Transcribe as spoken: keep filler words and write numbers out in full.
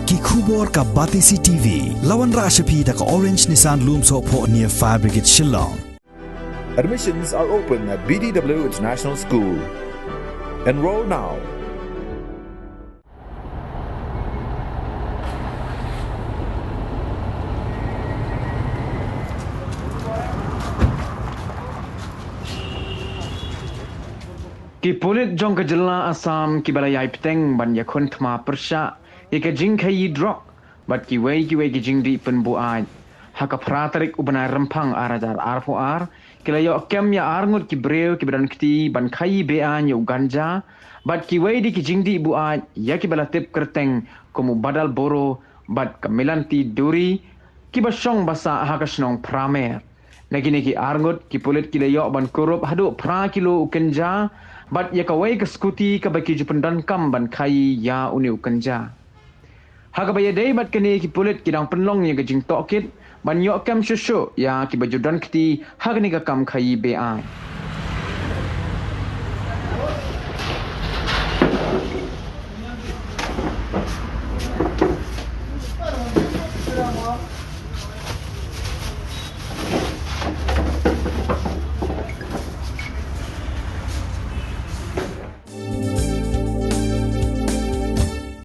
Ki khubor ka Batesi T V la wanrah sha phi da ka Orange Nissan Lumsohphoh near Fire Brigade Shillong. Admissions are open at B D W International School. Enroll now. Ki pulit jong ka jylla Assam kiba la ïai bteng ban ïakhun thma pyrshah ïa ka jingkhaïi drok bad kiwei kiwei ki jingdih pynbuaid. Ha ka phra tarik u bnai Rymphang ar hajar arphew ar, ki la ïoh kem ïa arngut ki briew kiba don kti ban khaïi beaiñ ïa u ganja bad kiwei de ki jingdih buaid ïa kiba la tip kyrteng kum u Badal Boro bad ka Milanti Duri, kiba shong ba sah ha ka shnong Phramer. Na kine ki arngut, ki pulit ki la ïoh ban kurup haduh phra kilo u kynja bad ïa kawei ka skuti kaba ki ju pyndonkam ban khaïi ïa une u kynja. Ha kaba ïadei bad kane, ki pulit ki dang pynlong ïa ka jingtohkit ban ïoh kem shuh shuh ïa kiba ju don kti ha kane ka kam khaïi beaiñ.